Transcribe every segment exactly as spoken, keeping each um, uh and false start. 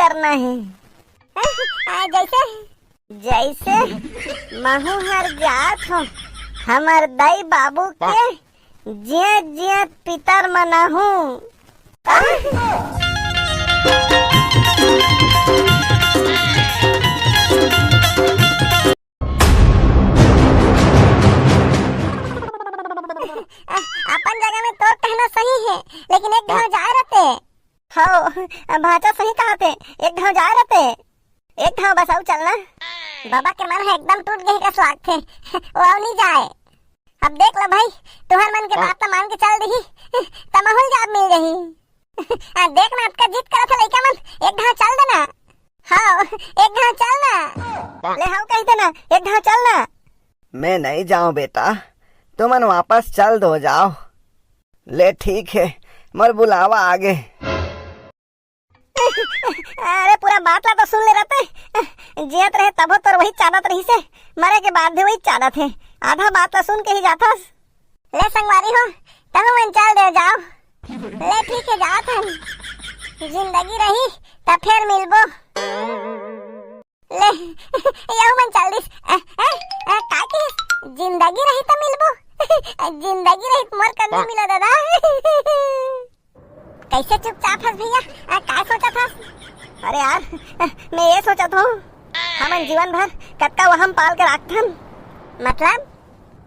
करना हे। आ, जैसे? जैसे महू हर जात हो हमर दाई बाबू के जियत जियत पितर मनाहूं। अपन जगह में तोर कहना सही हे, लेकिन एक घाव जाए रहते। हो, भांचा सही कहत हे, एक घाव जाए रहते। एक घाव बस अउ चलना। बाबा के मन ह एकदम टूट गए कस लागथे, वो अउ नहीं जाए। अब देख लो भाई, तुहर मन के बात ला मान के चल दिही, त महूं ल जाब मिल जाही। आ, देख ना, अतका जिद करत हे लइका मन, एक घाव चल देना। हाँ, एक घाव चल ना। ले हाँ कही देना, एक घाव चल ना। मैं नहीं जाऊं बेटा, तुमन वापस चल दो जाओ। ले ठीक है, मोर बुलावा आगे। अरे पूरा बात ला तो सुन ले रहते, जियत रहे तभो तोर वही चादत रहिसे, मरे के बाद भी वही चादत हे। आधा बात ला सुन के ही जाथस। ले संगवारी हो, तहु मन चल दे जाओ। ले ठीक है, जात हन। जिंदगी रही त फेर मिलबो। ले, यहू मन चल दिस। अ, अ, अ, का कहिस? जिंदगी रही त मिलबो। जिंदगी रही त मोर कन्नी मिलो दादा। कैसे चुपचाप हस भैया? अ, का सोचत हस? अरे यार, अ, मैं ये सोचत हूँ, हमन जीवन भर कतका वहम पाल के राखथन। मतलब?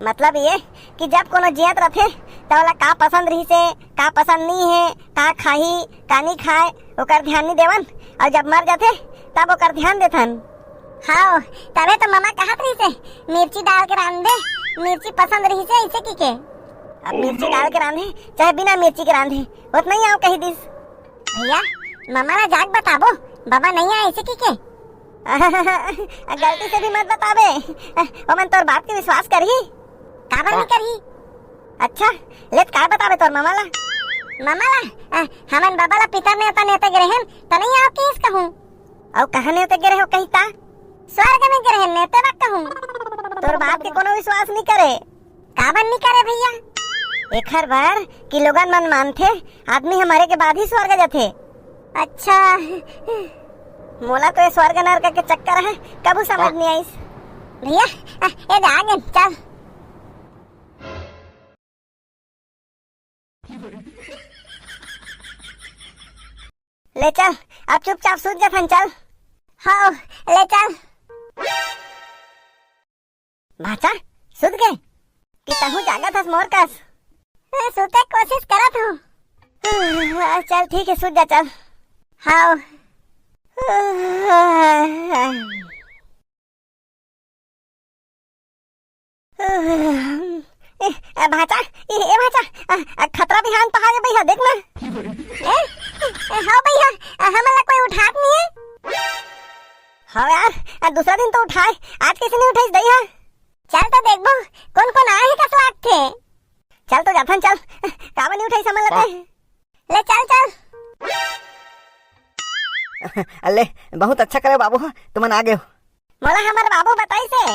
मतलब ये कि जब कोनो जियत रथे, त ओला का पसंद रहिसे, का पसंद नी हे, का खाही, का नी खाए, ओकर ध्यान नी देवन, अउ जब मर जाथे, तब ओकर ध्यान देथन। हाँ, तबे तो ममा कहत रहिसे, मिर्ची डाल के रांध दे, मिर्ची पसंद रहिसे, ऐसे की के। अब मिर्ची डाल के रांधे, चाहे बिना मिर्ची के रांधे, ओतना ही आओ कही दिस। भैया, ममा ला जाके बताबो, बाबा नहीं आए ऐसे की के। गलती से भी मत बताबे, ओमन तोर बात के विश्वास करही। काबर नहीं करही? अच्छा, ले त काय बताबे तोर ममा ला? ममा ला? अ, हमन बाबा ला पितर नेवता नेवते गे रहेन, त नहीं आओ केस कहूँ। अउ कहाँ नेवते गे रहे हो कही ता? स्वर्ग में गे रहेन नेवते ला कहूँ। तोर बात के कोनो विश्वास नहीं करे। काबर नी करे भैया? एखर बर कि लोगन मन मानथे, आदमी ह मरे के बाद ही स्वर्ग जथे। अच्छा। मोला तो ये स्वर्ग नरक के चक्कर है, कभू समझ नहीं आइस। भैया, आ, ये दे आ गेन, चल। ले चल, अब चुपचाप सूत जथन, चल। हाँ, ले चल। भाचा, सुत गे? कि तहूँ जागत हस मोर कस? मैं सुते कोशिश करत हूँ। चल ठीक है, सुत जा चल। हाँ। ए, ए, भाचा, ए, ए, भाचा, आ, आ, खतरा बिहान पहाड़ में बइहा, देख ना। ए, ए, हाँ भैया, आ, हमन ला कोई उठात नहीं है। हाँ यार, आ, दूसरा दिन तो उठाए, आज कैसे नहीं उठाइस दइहा? चल तो देखबो, कौन कौन आए हैं कस लागथे। चल तो जाथन, चल, काबर नहीं उठाइस हमन ला ते? ले चल, चल। ले, बहुत अच्छा करे बाबू, तुमन आ गए हो। मोला हमर बाबू बताइसे,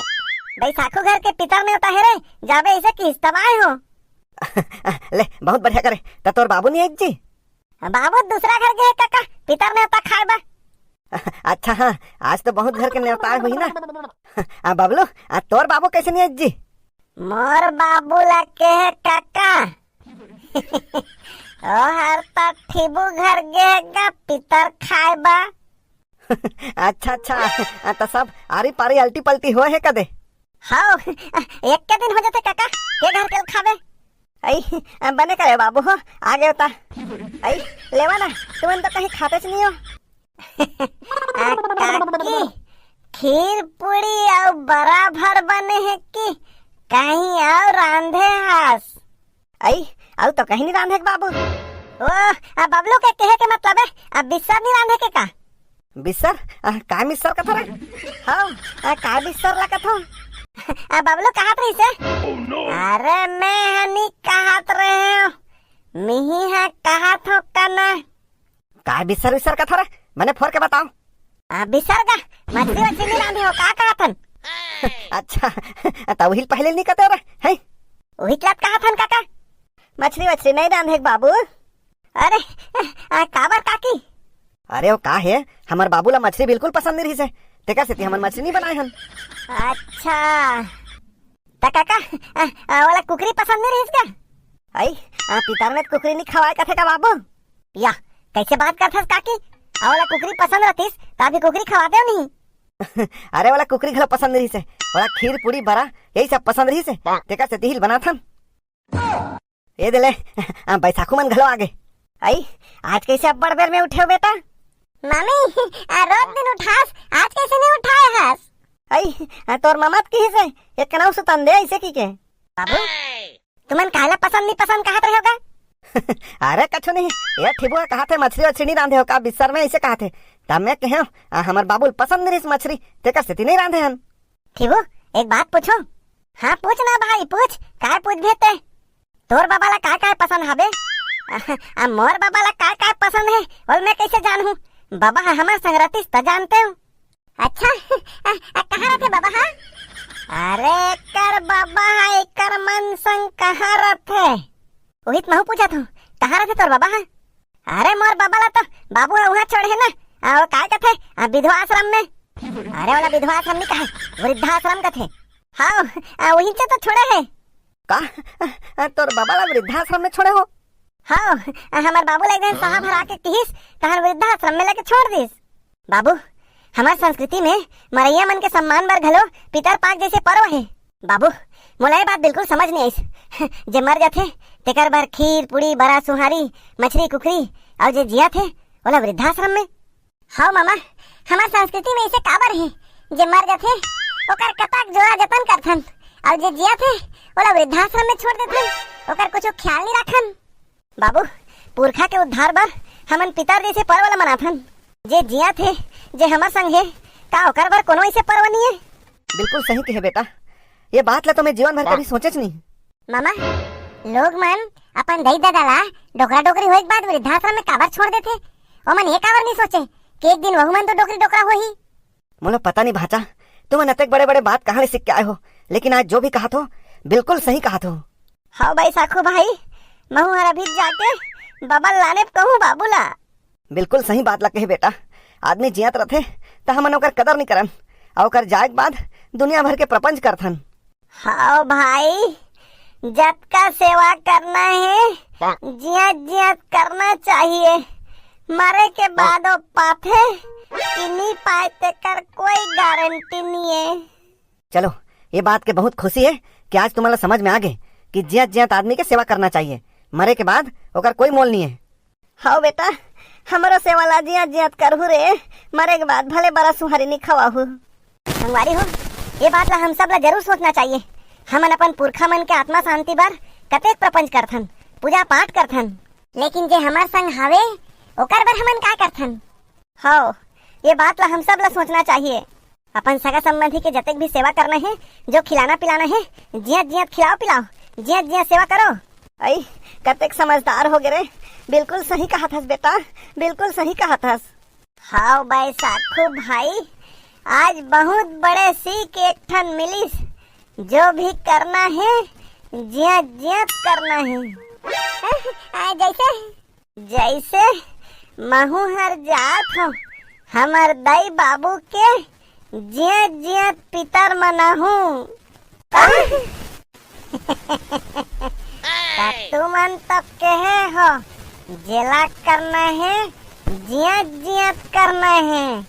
बैसाखू घर के पितर नेवता हे रे, जाबे ऐसे किस तब आए हो। ले, बहुत बढ़िया करे, त तोर बाबू नहीं आइस जी? बाबू दूसरा घर गे हे काका, पितर नेवता खाए बा। अच्छा हाँ, आज तो बहुत घर के नेवता आए हुई ना। आ बबलू, आ तोर बाबू कैसे नहीं आइस जी? मोर बाबू ला के हे काका, ओहर त ठीबू घर गे हे गा पितर खाए बा। अच्छा, अच्छा, आ, त सब आरी पारी अल्टी पल्टी होए हे कदे? हव, एक के दिन हो जाथे काका, के घर के ल खाबे। अई, आ, बने करे बाबू हो, आ गए ता। अई, लेवा ना, तुमन तो कहीं खाते च नहीं हो। आ, काकी, खीर पूरी अउ बराबर बने हे कि कहीं अउ रांधे हस? अई, अउ तो कहीं नहीं रांधे के बाबू। ओ, आ बबलू के कहे के मतलब है, आ बिस्सर नहीं रांधे के का? बिस्सर? आ, काय मिस्सर कथा रे? हाँ, आ, काय बिस्सर ला कथा? आ बबलू कहत रहिसे? अरे मैं ह नहीं कहत रहे हूँ, मिही ह कहत हूँ कना। काय बिस्सर विस्सर कथा रे? मने फोर के बताओ। आ, बिस्सर का? मछली वछली नहीं रांधे हो, का कहत हन? अच्छा, त उहिल पहले नहीं कहते रे, हैं? उही चलत कहत हन काका। मछली वछली नहीं रांधे के बाबू। अरे, आ, काबर काकी? अरे वो का हे, हमर बाबू ला मछरी बिल्कुल पसंद नहीं रहिस हे, तेकर सेती हमन मछरी नहीं बनाए हन। अच्छा, त काका, अ, अ, ओला कुकरी पसंद नहीं रहिस का? अई, अ, पितर में कुकरी नहीं खवाए कथे का बाबू? या, कैसे बात करथस काकी? अ, ओला कुकरी पसंद रहतिस, त अभी कुकरी खवातेव नहीं। अरे, ओला कुकरी घलो पसंद रहिस हे, ओला खीर, पूड़ी, बरा, यही सब पसंद रहिस हे, तेकर सेती हिल बनाथन। ए दे ले, आ, बैसाखू मन घलो आगे। अई, आज कैसे अब्बड़ बेर में उठे हो बेटा? मामी, आ, रोज दिन उठास, आज कैसे नहीं उठाए हस? अई, आ, तोर ममा त किहिस हे, एक कनऊ सुतन दे, ऐसे की के। बाबू, तुमन काला पसंद नहीं पसंद कहत रहे हो का? अरे कछु नहीं, ये ठिबुआ कहत हे मछरी वछरी नहीं रांधे हो का बिस्तर में, ऐसे कहत हे। तब मैं कहे, आ, हमर बाबू ल पसंद नहीं रहिस मछरी, तेकर सेती नहीं रांधे हन। ठिबू, एक बात पूछो? हाँ, पूछ ना भाई, पूछ, काय पूछबे ते? तोर बाबा ला काय काय पसंद हबे? आ, मोर बाबा ला काय काय पसंद हे, ओल मैं कैसे जानहूँ? बाबा ह हमर संग रतिस त जानते हूँ। अच्छा, आ, आ, कहाँ रथे बाबा ह? अरे, एकर बाबा ह, एकर मन संग कहाँ रथे? उही त महू पूछत हूँ, कहाँ रथे तोर बाबा ह? अरे, मोर बाबा ला तो बाबू ह उहाँ छोड़े हे ना, आ, वो काय कथे, आ, विधवा आश्रम में। अरे, वाला विधवा आश्रम नहीं कहे, वृद्धाश्रम कथे। हाँ, आ, वहीं से तो छोड़े हे। का? आ, तोर बाबा ला वृद्धाश्रम में छोड़े हो? हाँ, आ, हमर बाबू ला एक दिन साहब हरा के किहिस, तहन वृद्धाश्रम में लेके छोड़ दिस। बाबू, हमर संस्कृति में मरैया मन के सम्मान बर घलो पितर पाक जैसे पर्व हे। बाबू, मोला ये बात बिल्कुल समझ नहीं आइस। जे मर जाथे, तेकर बर खीर, पूड़ी, बरा, सुहारी, मछरी, कुकरी, अउ जे जियाथे, ओला वृद्धाश्रम में। हव मामा, हमर संस्कृति में इसे काबर हे, जे मर जाथे, ओकर कतक जोरा जतन करथन, अउ जे जियाथे, ओला वृद्धाश्रम में छोड़ देथन, ओकर कुछु ख्याल नहीं राखन। बाबू, पुरखा के उद्धार बर हमन पितर जैसे पर्व ला मनाथन। जे जियाथे, जे हमर संग हे, का ओकर बर कोनो ऐसे पर्व नहीं है? बिल्कुल सही कहे बेटा, ये बात ला तो मैं जीवन भर कभी सोचेच नहीं। मामा, लोग मन अपन दई ददा ला डोकरा डोकरी होए के बाद वृद्धाश्रम में काबर छोड़ देथे? ओमन ये काबर नहीं सोचे कि एक दिन वहू मन तो डोकरी डोकरा होही? मोला पता नहीं भाचा, तुमन अतेक बड़े-बड़े बात कहाँ ले सीख के आए हो, लेकिन आज जो भी कहत हो, बिल्कुल सही कहत हो। हव बैसाखू भाई, महू हर अभी जाके बबल लाने कहूँ बाबू ला। बिल्कुल सही बात ला कहे बेटा, आदमी जियत रथे त हमन ओकर कदर नहीं करन, अउ ओकर जाए के बाद दुनिया भर के प्रपंच करथन। हव भाई, जतका सेवा करना हे, जियत जियत करना चाहिए। मरे के बाद ओ पाथे कि नी पाए, तेकर कोई गारंटी नहीं है। चलो, ये बात के बहुत खुशी है कि आज तुम्हारा समझ में आ गए कि जियत जियत आदमी के सेवा करना चाहिए, मरे के बाद ओकर कोई मोल नहीं है। हव बेटा, हमरो सेवा ला जियत जियत करहू रे, मरे के बाद भले बरा सुहारी नहीं खवाहू। संगवारी हो, ये बात ला हम सब ला जरूर सोचना चाहिए। हमन अपन पुरखा मन के आत्मा शांति बर कतेक प्रपंच करथन, पूजा पाठ करथन, लेकिन जे हमर संग हावे, ओकर बर हमन का करथन? हव, ये बात ला हम सब ला सोचना चाहिए। अपन सगा संबंधी के जतेक भी सेवा करना हे, जो खिलाना पिलाना हे, जियत जियत खिलाओ पिलाओ, जियत जियत सेवा करो। अई, कतेक समझदार हो गे रे, बिल्कुल सही कहत हस बेटा, बिल्कुल सही कहत हस। हव बैसाखू भाई, आज बहुत बड़े सीख एक ठन मिलिस। जो भी करना हे, जियत जियत करना हे। आ, जैसे? जैसे महू हर जात हो, हमर दाई बाबू के जियत जियत पितर मनाहू। त तुमन तो कहे हो, जेला करना हे, जियत जियत करना हे।